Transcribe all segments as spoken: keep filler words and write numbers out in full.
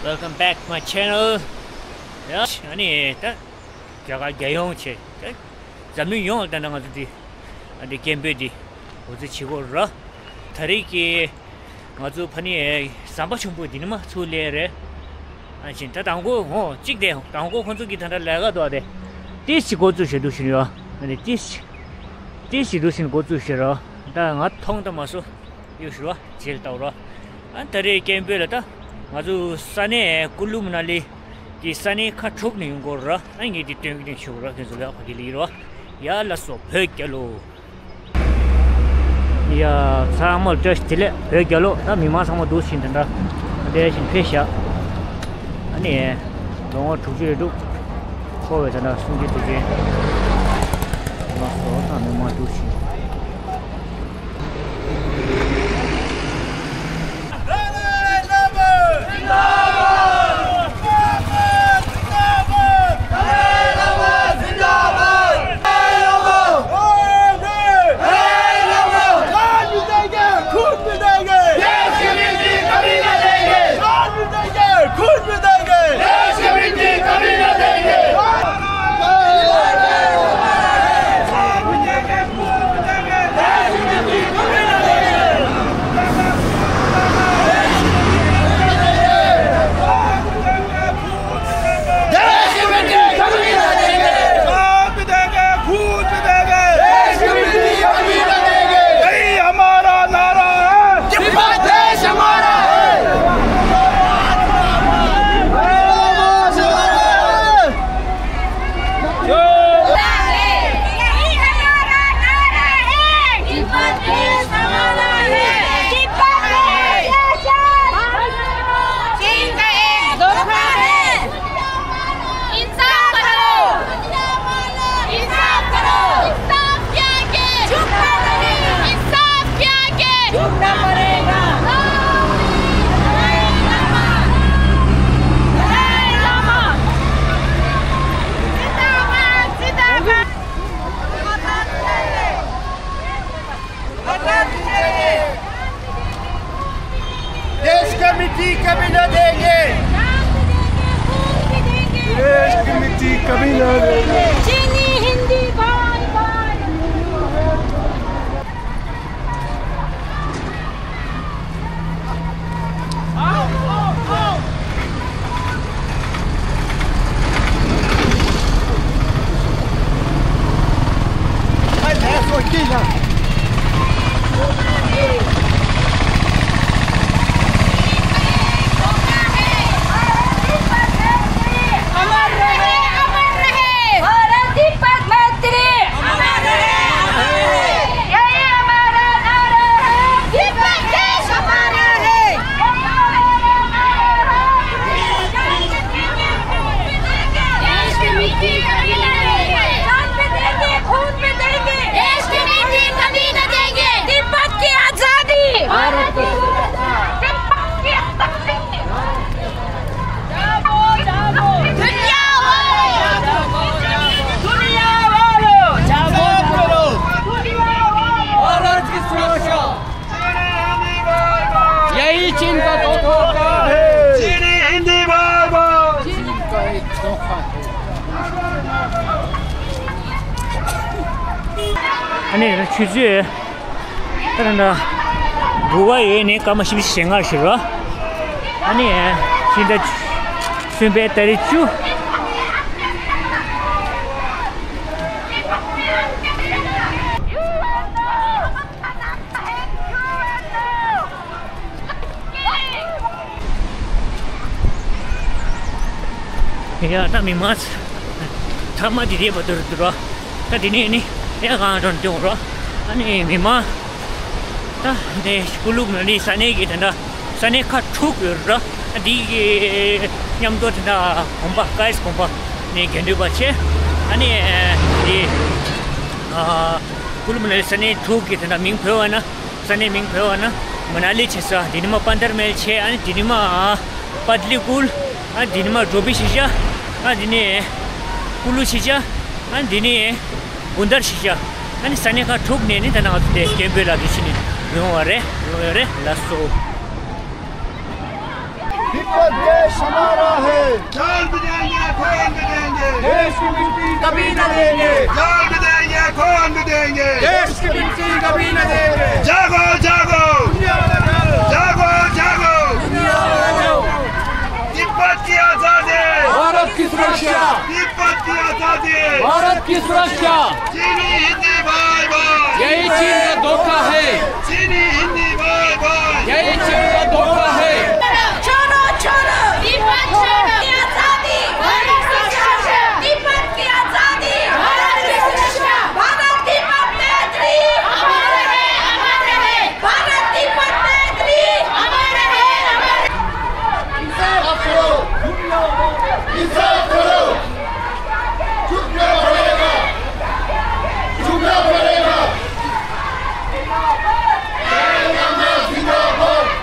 Welcome back my channel. ཡ། ཨ་ནི་ད་རྒྱ་གར་རྒྱལ་ཡོངས་བྱས། ད་འཛམ་གླིང་ཡོངས་ལ་ད་ང་ཚོ་འདི་ཨ་འདི་སྐད་འབོད་འདི་འགོ་འཛུགས་བྱེད་དགོས་ར། ད་རེས་ཀྱི་ང་ཚོ་ཕ་ནི་ཟམ་པ་ཆེན་པོ་འདི་ནས་མར་ཚུར་སླེབས་རེད། ཨ་ཅིན་ད་དང་པོ་ཧོ་གཅིག་དེ་དང་པོ་ཁོང་ཚོ་གི་ད་ལྟ་ལས་ཀ་འདུག་དེ་ཏིས་ཅིག་འགོ་བཙུགས་བྱས་འདུག་བཞིན་ཡོད། ཨ་ནི་ཏིས་ཏིས་ཅིག་འདུག་བཞིན་འགོ་བཙུགས་བྱས་ར། ད་ང་མཐོང་ད་མ་སོང་། ཡོད་ཤི་རོ། ཇེལ་ཏའོ་རོ། ཨ་ད་རེས་སྐད་འབོད་ལ་ད་ང་ཚོ་ས་གནས་ཀུ་ལུ་མ་ན་ལི་གི་ས་གནས་ཁག་དྲུག་ནས་ཡོང་གི་ཡོད་ར། ཨ་ངས་འདི་སྟོན་གི་སྟོན་ཤོག་ར། ཁྱེད་ཚོ་ལ་ཕ་གི་ལི་རོ། ཡ་ལ་སོ་བོད་རྒྱལ་ལོ། ཡ་ཚང་མ་བཀྲ་ཤིས་བདེ་ལེགས། བོད་རྒྱལ་ལོ། ད་མི་མང་ཚང་མ་འདུག་བཞིན་ད་འདྲ་བསྡད་བཞིན་ཕེབས་ཤག་ཨ་ནི་ལོ་ངོ་དྲུག་ཅུ་རེད་འདུག་འཁོར་བའི་ད་ལྟ་གསུང་གི་དུས་ཆེན། ང་ཚོ་ཚང་མ་མ་འདུག་ཕྱིན། इंसाफ करो। इंसाफ करो। इंसाफ क्या के? झुकना नहीं। इंसाफ क्या के? झुकना पड़ेगा। दलाई लामा। दलाई लामा। जिंदाबाद, जिंदाबाद। देश की मिट्टी कभी न देंगे। देश की मिट्टी कभी न देंगे। चीनी हिंदी बाय बाय। अमर रहे, अमर रहे। भारत तिब्बत मैत्री। अमर रहे, अमर रहे। यही हमारा नारा है। तिब्बत देश हमारा है। देश की मिट्टी कभी न देंगे। जान पे देंगे, खून पे देंगे। देश की मिट्टी कभी न देंगे। तिब्बत की आजादी। भारत की सुरक्षा। तिब्बत की आजादी। दुनिया वालों, दुनिया वालों, जागो, जागो। दुनिया वालों। भारत की सुरक्षा। यही चीन का धोखा है। चीनी हिंदी बार बार। चीन का एक धोखा है। ཨ་ནི་ཆུ་ཚོད། ད་ད་ལྟ་དགུ་པ་ཡོལ་ནས་སྐར་མ་བཞི་བཅུ་ཞེ་ལྔར་བཞུགས་རོགས། ཨ་ནི་ཕྱི་ཟླ་གསུམ་པའི་ཏ་རིག་བཅུ། ཡ་ད་མི་མང་ཚ་མ་དེ་དེ་བ་དུར་དུར་རོ། ད་དེ་ནས་ནི་ཡ་གང་དྲོན་དུ་རོ། ཨ་ནི་མི་མང་ད་དེ་ཀུ་ལུ་མ་ནི་ས་གནས་ཀྱི་དེ་འདྲ་ས་གནས་ཁག་དྲུག་ཡོད་རོ། ཨ་དེ་གི་མཉམ་དུ་དེ་འདྲ་གོམ་པ་ཀའིས་གོམ་པ་ནི་རྒན་འདུས་པ་ཆེ། ཨ་ནི་དེ་ཀུ་ལུ་མ་ནི་ས་གནས་དྲུག་གི་དེ་འདྲ་མིང་བོས་པ་ན། ས་གནས་མིང་བོས་པ་ན་མ་ན་ལི་བྱས་ས། དེ་ནས་མར་པན་དར་མེལ་བྱས། ཨ་ནི་དེ་ནས་མར་པཏ་ལི་ཀུལ། ཨ་དེ་ནས་མར་ཌོ་བི་བྱས་ཤག་ཨ་དེ་ནས་ཀུ་ལུ་བྱས་ཤག་ཨ་དེ་ནས་བུན་དར་བྱས་ཤག་ཨ་ནི་ས་གནས་ཁག་དྲུག་ནས་ནི་ད་ནང་ཚོ་དེ་སྐད་འབོད་ལབ་དུས་ཕྱིན་ནས་ཡོང་བ་རེད། ཡོང་ཡོད་རེད། ལགས་སོ། तिब्बत देश हमारा है। जान भी देंगे, खून भी देंगे। देश की मिट्टी कभी न देंगे। जान भी देंगे, खून भी देंगे। देश की मिट्टी कभी न देंगे। जागो, जागो। दुनिया को जागो। जागो, जागो। दुनिया को जागो। तिब्बत की आजादी। भारत की सुरक्षा। तिब्बत की आजादी। भारत की सुरक्षा। चीनी हिंदी बाय बाय। यही चीन का धोखा है। चीनी हिंदी बाय बाय। यही चीन का धोखा है। छोड़ो, छोड़ो। तिब्बत छोड़ो। आजादी। भारत की सुरक्षा। तिब्बत की आजादी। भारत की सुरक्षा। भारत तिब्बत मैत्री। अमर रहे, अमर रहे। भारत तिब्बत मैत्री। अमर रहे, अमर। इंसाफ करो। इंसाफ करो। झुकना पड़ेगा। झुकना पड़ेगा। जय म्यांमार जिंदाबाद।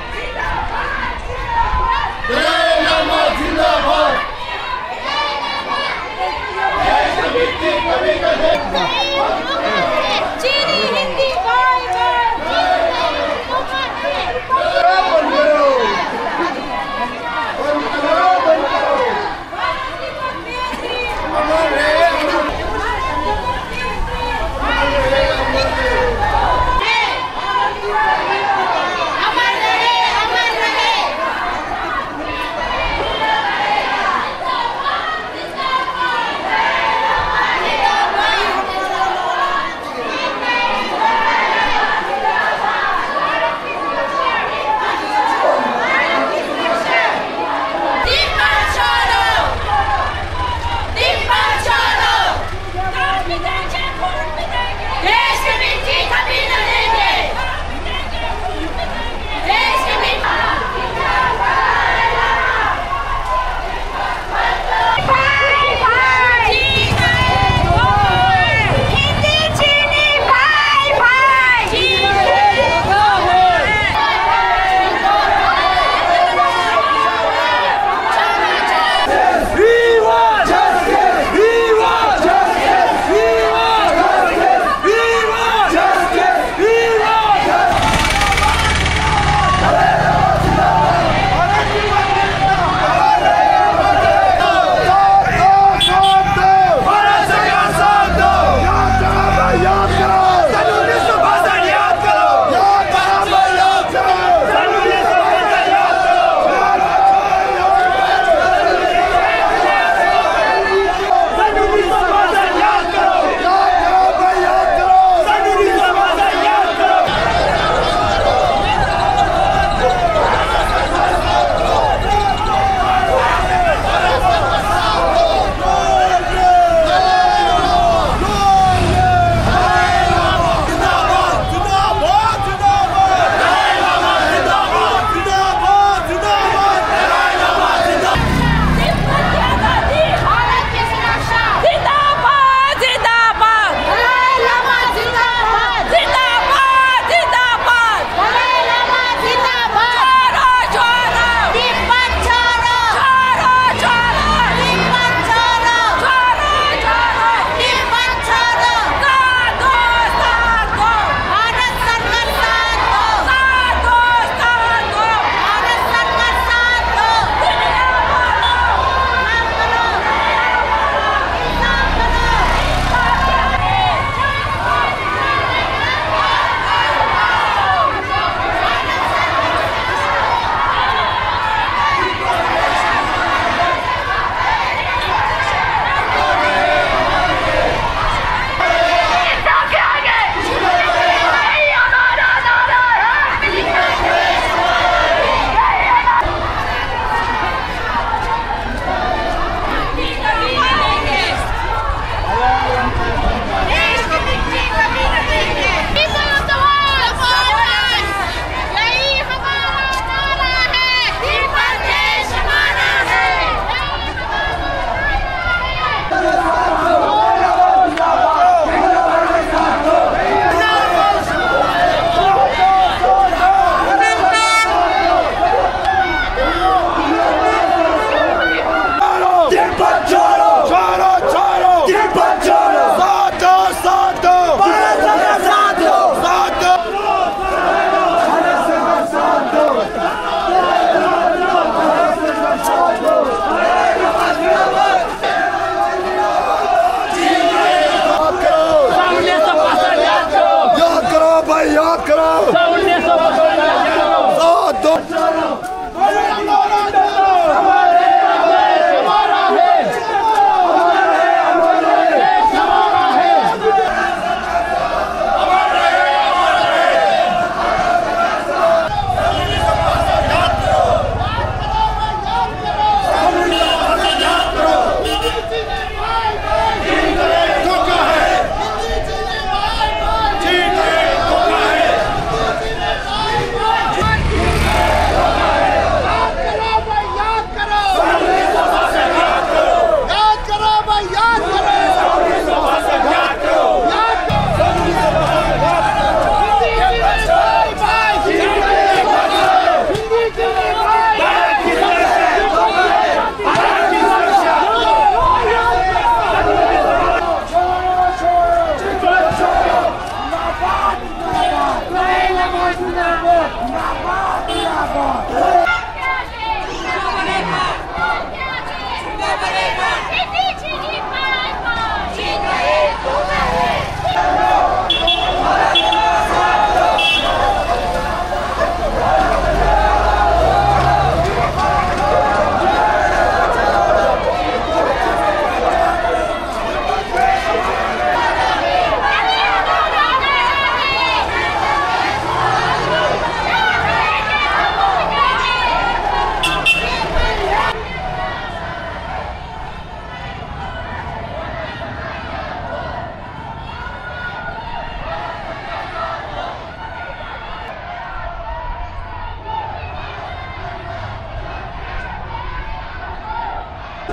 ཡ་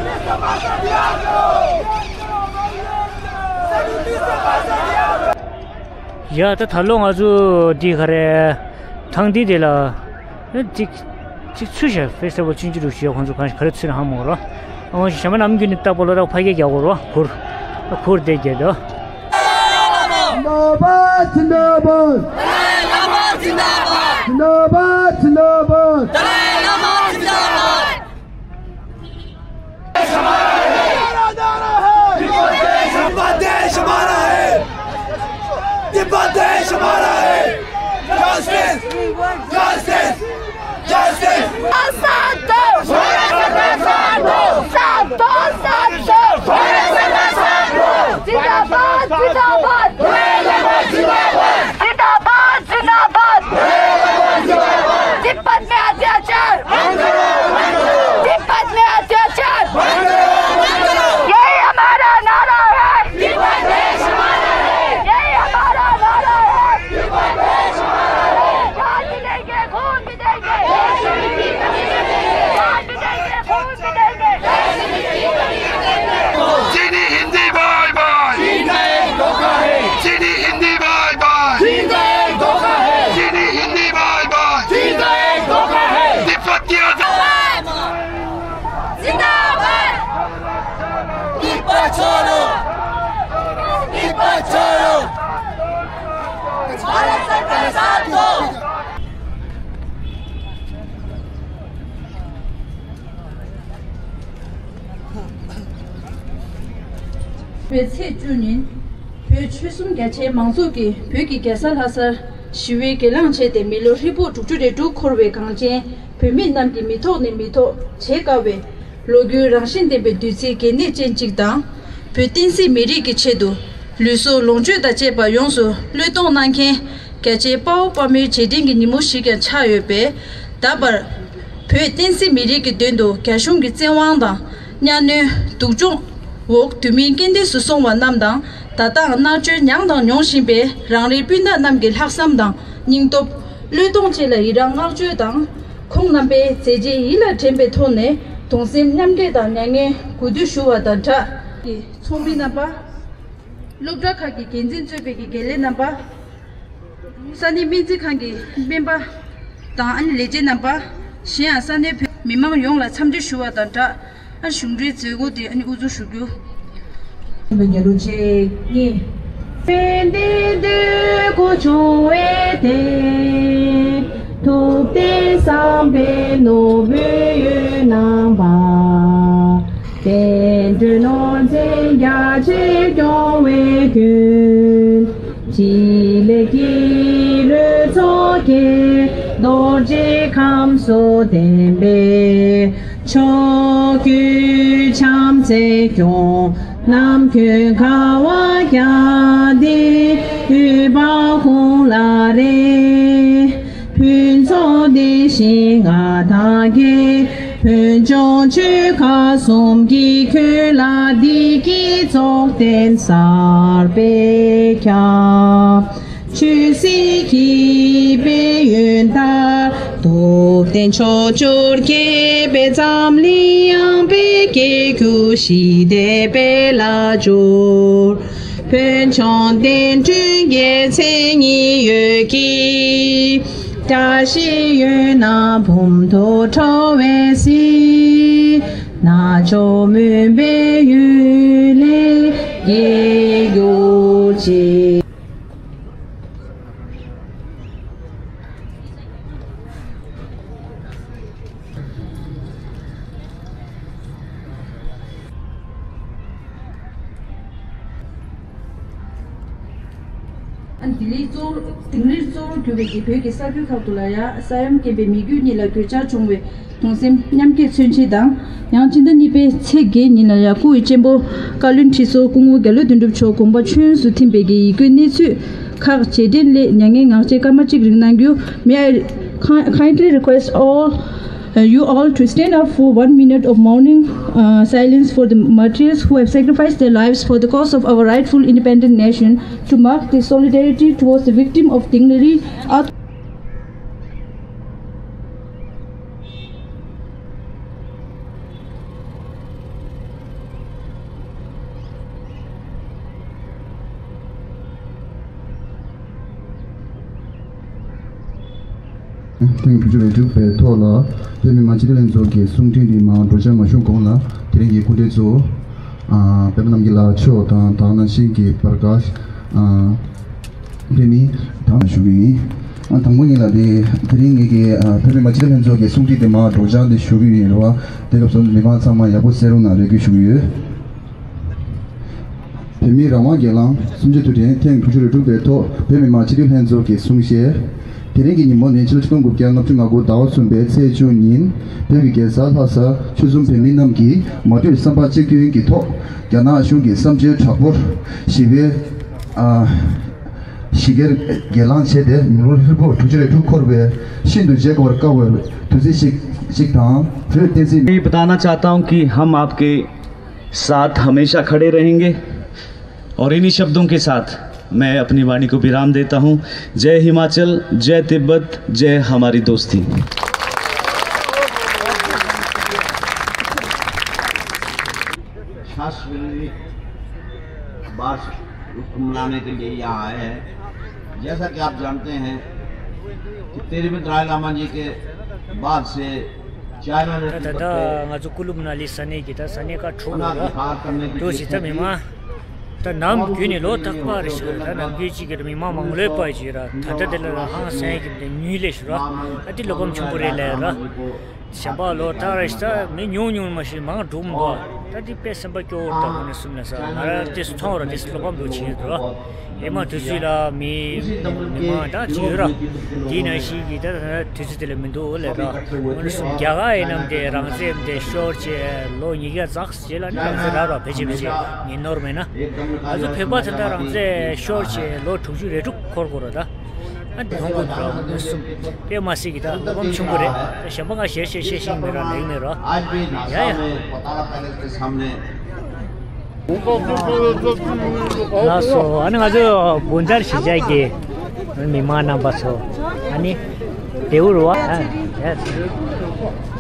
ད་ད་ལོ་ང་ཚོ་འདི་ག་རེ་ཐང་འདི་དེ་ལ་ཅིག་ཅིག་ཚུད་བྱས་ཕེ་སི་ཊི་བལ་ཆུང་ཆུང་རུ་ཞིག་ཁོང་ཚོ་གང་ཞིག་ག་རེ་ཚུད་ན་ཧ་མ་གོ་རོ། ཨ་ཞེ་མ་ནམ་རྒྱུན་ནི་ལྟ་བུ་ལོ་རག་ཕ་གི་རྒྱག་གོ་རོ་གུར་གུར་དེ་རྒྱག་དོ། जिंदाबाद, जिंदाबाद। दलाई लामा जिंदाबाद। जिंदाबाद, जिंदाबाद। दलाई लामा जिंदाबाद। हमारा नारा है। तिब्बत देश हमारा है। तिब्बत देश हमारा है। Justice, justice. जस्टिस। साथ दो। साथ दो, साथ दो। जिंदाबाद, जिंदाबाद। जिंदाबाद, जिंदाबाद। तिब्बत में अत्याचार। तिब्बत में अत्याचार। यही हमारा नारा है। यही हमारा नारा है। जान भी देंगे, खून भी देंगे। जान भी देंगे, खून भी देंगे। चीनी हिंदी बाय बाय। चीन का एक धोखा है। चीनी हिंदी बाय बाय। चीन का एक धोखा है। चीनी हिंदी बाय बाय। चीन का एक धोखा है। तिब्बतियों जिंदाबाद। तिब्बत छोड़ो। तिब्बत छोड़ो। भारत सरकार साथ दो। བོད་ཚེས་བཅུ་ཉིན་བོད་ཆོལ་གསུམ་རྒྱ་ཆེའི་མང་ཚོགས་ཀྱིས་བོད་ཀྱི་རྒྱལ་ས་ལྷ་སར་ཞི་བའི་གྱེན་ལངས་བྱས་ཏེ་མི་ལོ་ཧྲིལ་པོ་དྲུག་ཅུ་རེ་དྲུག་འཁོར་བའི་གངས་ཅན་བོད་མི་རྣམས་ཀྱི་མི་ཐོག་ནས་མི་ཐོག་བྱེད་དཀའ་བའི་ལོ་རྒྱུས་རང་བཞིན་ལྡན་པའི་བདུད་རྩིའི་གལ་གནད་ཅན་གཅིག་དང་། བོད་བསྟན་སྲིད་མི་རིགས་ཀྱི་ཆེད་དུ་ལུས་སྲོག་ལོངས་སྤྱོད་དང་བཅས་པ་ཡོངས་སུ་བློས་གཏོང་གནང་མཁན་རྒྱ་ཆེའི་དཔའ་བོ་དཔའ་མོའི་རྗེས་དྲན་གྱི་ཉིན་མོ་ཞིག་ཀྱང་ཆགས་ཡོད་པས། ད་བར་བོད་བསྟན་སྲིད་མི་རིགས་ཀྱི་དོན་དུ་རྒྱ་གཞུང་གི་བཙན་དབང་དང་གཉའ་གནོན་སྡུག་སྦྱོང་འོག་དུས་མིན་རྐྱེན་འདས་སུ་སོང་བ་རྣམས་དང་། ད་ལྟའང་མནར་གཅོད་མྱངས་དང་མྱོང་བཞིན་པའི་རང་རེའི་སྤུན་ཟླ་རྣམས་ཀྱི་ལྷག་བསམ་དང་སྙིང་སྟོབས། བློས་གཏོང་བཅས་ལ་ཡི་རང་བསྔགས་བརྗོད་དང་། ཁོང་རྣམ་པའི་མཛད་རྗེས་ཡིད་ལ་དྲན་པའི་ཐོག་ནས་གདུང་སེམས་མཉམ་སྐྱེད་དང་མྱ་ངན་གུས་འདུད་ཞུ་བ་དང་སྦྲགས། ཀྱི་ཚོགས་མི་རྣམ་པ། སློབ་གྲྭ་ཁག་གི་འགན་འཛིན་གཙོས་པའི་གི་དགེ་ལས་རྣམ་པ། ས་གནས་སྨན་རྩིས་ཁང་གི་སྨན་པ་དང་ཨ་ནི་ལས་བྱེད་རྣམ་པ། གཞན་ཡང་ས་གནས་བོད་མི་མང་ཡོངས་ལ་འཚམས་འདྲི་ཞུ་བ་དང་སྦྲགས། ཨ་གཞུང་འབྲེལ་མཛད་སྒོ་དེ་ཨ་ནི་དབུ་འཛུགས་ཞུ་རྒྱུ། ཉེ་རུ་ཆེ་གཉིས། དཔལ་ལྡན་འདོད་དགུ་འབྱུང་བའི་དེ། ཐུབ་བསྟན་བསམ་འཕེལ་ནོར་བུའི་ཡུལ་རྣམ་པ། བསྟན་འགྲོའི་ནོར་འཛིན་རྒྱ་ཆེར་སྐྱོང་བའི་མགོན། ཕྲིན་ལས་ཀྱི་རོལ་ཚོགས་ཀྱིས་རྡོ་རྗེ་ཁམས་སུ་ལྡན་པའི། ཕྱོགས་ཀུན་བྱམས་བརྩེས་སྐྱོང་ནམ་མཁའི་ཁ་བ་བརྒྱ་སྟེ་འོད་དཔག་ཧཱུྃ་ལ་རེ། ཕུན་ཚོགས་བདེ་ཞིང་མངའ་ཐང་རྒྱས། ཕུན་ཚོགས་ཆོས་འཁོར་གསུམ་གྱིས་འཁོད་ལ། བདེ་སྐྱིད་རྫོགས་ལྡན་གསར་པས་ཁྱབ། ཆོས་སྲིད་ཀྱི་དཔལ་ཡོན་དར། ཐུབ་བསྟན་ཕྱོགས་བཅུར་རྒྱས་པའི། འཛམ་གླིང་ཡངས་པའི་རྒྱལ་ཁྱུ་ཞི་བདེ་དཔལ་ལ་འགྱུར། ཕུན་ཚོགས་ལྡན་དྲུང་རྒྱལ་མཚན་ཉིད་འོད་ཀྱིས། བཀྲ་ཤིས་འོད་སྣང་འབུམ་དུ་འཕྲོ་བའི་གཟིས། རྣལ་འབྱོར་མུན་པའི་གཡུལ་ལས་རྒྱལ་གྱུར་ཅིག། ཨ་ནི་དིང་རིའི་གཙོ་བོ་དིང་རིར་གཙོ་བོར་གྱུར་པའི་གི་བོད་ཀྱི་ས་ཁུལ་ཁག་ཏུ་ལ་ཡང་ས་ཡོམ་རྐྱེན་པས་མི་རྒྱུ་གཉིས་ལ་གོད་ཆག་བྱུང་བའི་གདུང་སེམས་མཉམ་སྐྱེད་མཚོན་ཆེད་དང་། ཡང་སྤྱི་ཟླ་གཉིས་པའི་ཚེས་བརྒྱད་ཉིན་ལ་ཡང་སྐུ་ཡི་གཅེན་པོ་བཀའ་བློན་ཁྲི་ཟུར་སྐུ་ངོ་རྒྱ་ལོ་དོན་གྲུབ་མཆོག་དགོངས་པ་ཆོས་དབྱིངས་སུ་ཐིམ་པའི་གི་ཡིད་སྐྱོའི་གནས་ཚུལ་ཁག་རྗེས་དྲན་སླད་མྱ་ངན་ངག་བཅད་སྐར་མ་གཅིག་རིང་གནང་རྒྱུ། May I ki- kindly request all, uh, you all to stand up for one minute of mourning, uh, silence for the martyrs who have sacrificed their lives for the cause of our rightful independent nation, to mark the solidarity towards the victim of Ding Liri. Out- ཐེངས་དྲུག་ཅུ་རེ་དྲུག་པའི་ཐོག་ལ་བོད་མི་མང་སྤྱི་འཐུས་ལྷན་ཚོགས་ཀྱི་གསུང་འཕྲིན་འདི་མར་སྒྲོག་སྦྱང་མ་ཞུས་གོང་ལ། དེ་རིང་གི་སྐུ་མགྲོན་གཙོ་བོ་ཨ་པད་མ་རྣམ་རྒྱལ་ལགས་མཆོག་དང་། དེ་ནང་བཞིན་གྱི་པར་ཀཱཤ་ཨ་པད་མ་དང་ཞུ་གི་ཡིན། ཨ་དང་པོ་ཉིད་ལ་དེ་དེ་རིང་ངེད་ཀྱི་ཨ་བོད་མི་མང་སྤྱི་འཐུས་ལྷན་ཚོགས་ཀྱི་གསུང་འཕྲིན་དེ་མར་སྒྲོག་སྦྱང་དེ་ཞུ་གི་ཡིན་རེད་བ། དེ་སྐབས་སུ་མི་མང་ཚང་མ་ཡག་པོ་གསན་རོགས་གནང་རེ་སྐུལ་ཞུ་གི་ཡོད། བོད་མིའི་རང་དབང་སྒེར་ལངས་གསུམ་བཅུའི་དུས་དྲན་ཐེངས་དྲུག་ཅུ་རེ་དྲུག་པའི་ཐོག་བོད་མི་མང་སྤྱི་འཐུས་ལྷན་ཚོགས་ཀྱི་གསུང་བཤད། དེ་རིང་གི་ཉིན་མོ་ནི་ཕྱི་ལོ་ཆིག་སྟོང་དགུ་བརྒྱ་ལྔ་བཅུ་ང་དགུ་ཟླ་བ་གསུམ་པའི་ཚེས་བཅུ་ཉིན་བོད་ཀྱི་རྒྱལ་ས་ལྷ་ས་ཆོལ་གསུམ་བོད་མི་རྣམས་ཀྱིས་མ་གྲོས་བསམ་པ་གཅིག་མཐུན་གྱི་ཐོག་རྒྱ་ནག་གཞུང་གི་བསམ་སྤྱོད་དྲག་པོར་ཞི་བའི་ཨ་ཞི་བའི་སྒེར་ལངས་བྱས་ཏེ་མི་ལོ་ཧྲིལ་པོ་དྲུག་ཅུ་རེ་དྲུག་འཁོར་བའི་ཤིན་ཏུ་བརྗེད་དཀའ་བའི་དུས་ཚིགས་ཤིག་ཅིག་དང་། བོད་བསྟན་སྲིད། मैं बताना चाहता हूं कि हम आपके साथ हमेशा खड़े रहेंगे। और इन्हीं शब्दों के साथ मैं अपनी वाणी को विराम देता हूं। जय हिमाचल, जय तिब्बत, जय हमारी दोस्ती। छाछ विलेज बार रुख मनाने के लिए यहाँ आए हैं। जैसा कि आप जानते हैं कि तेरहवें दलाई लामा जी के बाद से चाइना ने ད་ད་ལྟ་ང་ཚོ་ཀུ་ལུ་མ་ན་ལི་ས་གནས་ཀྱི་ད་ས་གནས་ཁག་འཁྲུག་ཡོད་ར། དུ་ཞིག་ད་མི་མང་ད་ནམ་རྒྱུན་ནས་ལོ་རྟག་པར་ཞིག་ད་ནམ་རྒྱུན་གཅིག་གི་མི་མང་མང་ལོས་པ་ཞིག་ར། ད་ལྟ་དེ་ལ་ཧང་སང་གི་ཉུལ་ལེ་ཞིག་ར། ཨ་དེ་བློ་ཕམ་ཆེན་པོ་རེད་ལས་ར། གཞན་པ་ལོ་ལྟར་རེ་ཞིག་ད་མི་ཉུང་ཉུང་མ་ཞིག་མང་འགྲོ་མི་འདུག་ད་འདི་དཔེ་སེམས་པ་སྐྱོ་བོ་ད་ཁོ་ནས་གསུམ་ལ་ས་ང་ར་དེ་སུ་མཐོང་ར་དེ་སུ་བློ་ཕམ་འདུག་ཕྱིན་ཡོད་འདུག་ཨེ་མ་དུས་ཚོད་ལ་མི་མི་མང་ད་ཅི་ཡོད་ར། དེའི་ནང་བཞིན་གྱི་ད་དུས་ཚོད་དེ་ལ་མི་འདུག་ལས་ར། ཁོ་ནས་གསུམ་རྒྱ་གར་ཡིན་ནམ་དེ་རང་བཙན་དེ་ཤོར་བྱས་ལོ་ཉིས་བརྒྱ་ཙམ་རྗེས་ལ་ནི་རང་བཙན་རག་ར་ཕལ་ཆེར་ཕལ་ཆེར་ཉིན་ནོར་མེད་ན། ང་ཚོ་བོད་པ་དེ་འདྲ་རང་བཙན་ཤོར་བྱས་ལོ་དྲུག་ཅུ་རེ་དྲུག་འཁོར་དགོས་ར་ད། ཨ་འདི་ཧོང་ཀོང་དུ་ར་ཧོང་ཀོང་གསུམ་དཔེ་མ་སྲིད་ཀྱི་ད་བློ་ཕམ་ཆེན་པོ་རེད། གཞན་པ་ང་ཞེར་ཞེར་བཤད་ཤེས་མེད་ར་ལེགས་མེད་ར། ཡ་ཡ། ལགས་སོ། ཨ་ནི་ང་ཚོ་བུན་དར་གཞིས་ཆགས་ཀྱི་མི་མང་རྣམ་པ་ཚོ་ཨ་ནི་བདེ་བོ་རེད་བ། ཨ་ཡ།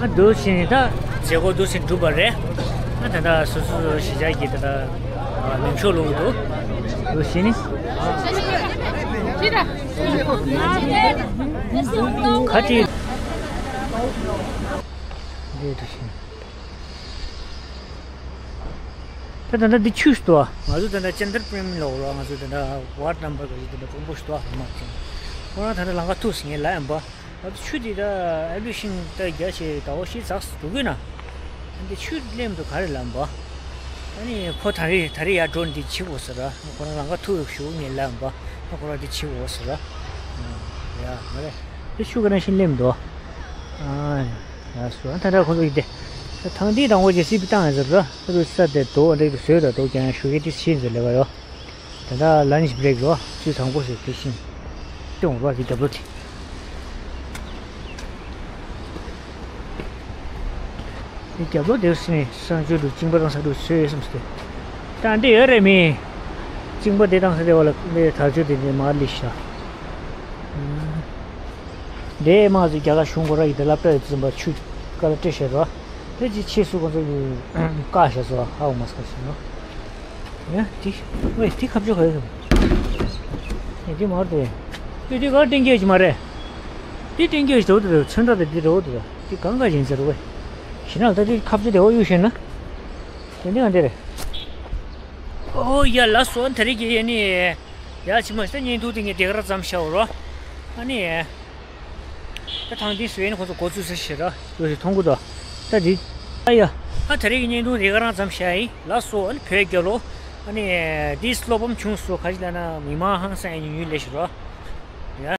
ཨ་འདུག་ཕྱིན་ད་མཛད་སྒོ་འདུག་ཕྱིན་གྲུབ་པ་རེད། ཨ་ད་ལྟ་སོ་སོ་གཞིས་ཆགས་ཀྱི་ད་ལྟ་ལུང་ཤོག་ལོག་འདུག་འདུག་ཕྱིན་ནི། ཁ་ཅིག་ད་ད་ལྟ་འདི་ཆུ་ཞིག་འདུག་ང་ཚོ་ད་ལྟ་ཅན་དར་པྲེམ་ལོག་རོགས། ང་ཚོ་ད་ལྟ་ཝར་ནམ་བར་ག་ཅིག་ད་ལྟ་དཔོན་པོ་ཞིག་འདུག་ཧ་མ་ཅན་ཁོ་རང་ད་ལྟ་ལམ་ཁ་ཐུག་སོང་ངས་ལབ་ཡིན་པ། ང་ཚོ་ཆུ་འདི་ད་ཨེ་བི་ཤིང་ད་རྒྱ་ཆེ་ཟླ་བ་བཞི་ཙམ་འདུག་གི་ན། འདི་ཆུ་ལེམ་དུ་ག་རེ་ལབ་པ། ཨ་ནི་ཁོ་ད་རེས་ད་རེས་ཡར་འགྲོ་འདི་བྱེད་དགོས་ཟེར་ར། ཁོ་རང་ལམ་ཁ་ཐུག་ཞུགས་ངས་ལབ་པ། ཁོ་རང་འདི་བྱེད་དགོས་ཟེར་ར། ཡ་མ་རེད། འདི་ཆུ་ག་ནང་བཞིན་ལེམ་འདུག་ཨ་ཡ་སུ་ཨ་ད་ད་ཁོ་ཚོ་ཡི་དེ། ད་ཐང་འདི་དང་པོ་ཅིག་སི་པི་བཏང་ཡ་ཟེར་ར། ཁོ་ཚོ་ས་དེ་དོ་འདྲ་བཟོས་ད་དོ་ཀྱང་ཞུ་གི་དེ་ཤེས་ཟེར་ལེ་བ་ཡོ། ད་ལྟ་ལན་ཆི་བྷི་རེག་རོ། ཆུ་དང་པོ་ཞིག་དེ་བཞིན་སྐྱོང་རོ། དེ་རྒྱབ་ལོ་དེ། དེ་རྒྱབ་ལོ་དེ་སྲིད་ནས་གསང་སྤྱོད་དུ་གཅིན་པ་བཏང་ས་དུ་སོས་སམ་སྟེ། ད་འདི་ཡོད་རེད་མི། གཅིན་པ་དེ་བཏང་ས་དེ་བ་ལ་འདི་དར་ཆུ་དེ་འདི་མར་ལི་ཤ། འདི་མ་ཟིག་རྒྱ་གར་གཞུང་གོ་ར་ཡི་དེ་སློབ་གྲྭ་ཡི་འཛིན་པ་ཆུ་ཀ་ལ་སྤྲད་བཞག་རོ། དེ་ཅི་ཆེ་སུ་གོ་ཚོ་ཡི་བཀག་བཞག་སོ་ཧ་འོ་མ་སྐ་ཤི་ནོ། ཡ་དེ་ཝེ་དེ་ཁ་བྱོ་ག་ཡོད། ཡ་དེ་མ་རེད། དེ་དེ་ག་ཏིང་གེ་ཅི་མ་རེད། དེ་ཏིང་གེ་ཞིག་འདུག་དེ་ཚོན་ཁྲ་དེ་དེ་རེད་འདུག་དེ་གང་ག་ཡིན་ཟེར་ཝེ། ཤི་ན་ད་དེ་ཁ་བྱོ་དེ་འོ་ཡུ་ཤེ་ན། དེ་འདི་ང་དེ་རེད། ཨོ་ཡ་ལ་སོ་ད་རེ་གི་ཡ་ནི། ཡ་ཅི་མ་ཤི་ད་བརྙན་ཐུང་དེ་ངས་དེ་ག་ར་ཙམ་ཤ་འོ་རོ། ཨ་ནི། ད་ཐང་དེ་སུ་ཡིན་ཁོ་ཚོ་འགོ་ཚུགས་ས་ཤི་ར། ཡོད་ཞིག་མཐོང་གི་འདུག་ད་དེ། ཨ་ཡ། ཨ་ད་རེས་ཀྱི་བརྙན་ཐུང་དེ་ག་རང་ཙམ་བཤད་ཡིན་ལགས་སོ། ཨ་ནི་བོད་རྒྱལ་ལོ། ཨ་ནི་དེས་བློ་ཕམ་བྱུང་སོ་ག་ཅི་ལ་ན་མི་མང་ཧང་སང་ཡིན་ཉུལ་ལེ་ཞུ་རོ།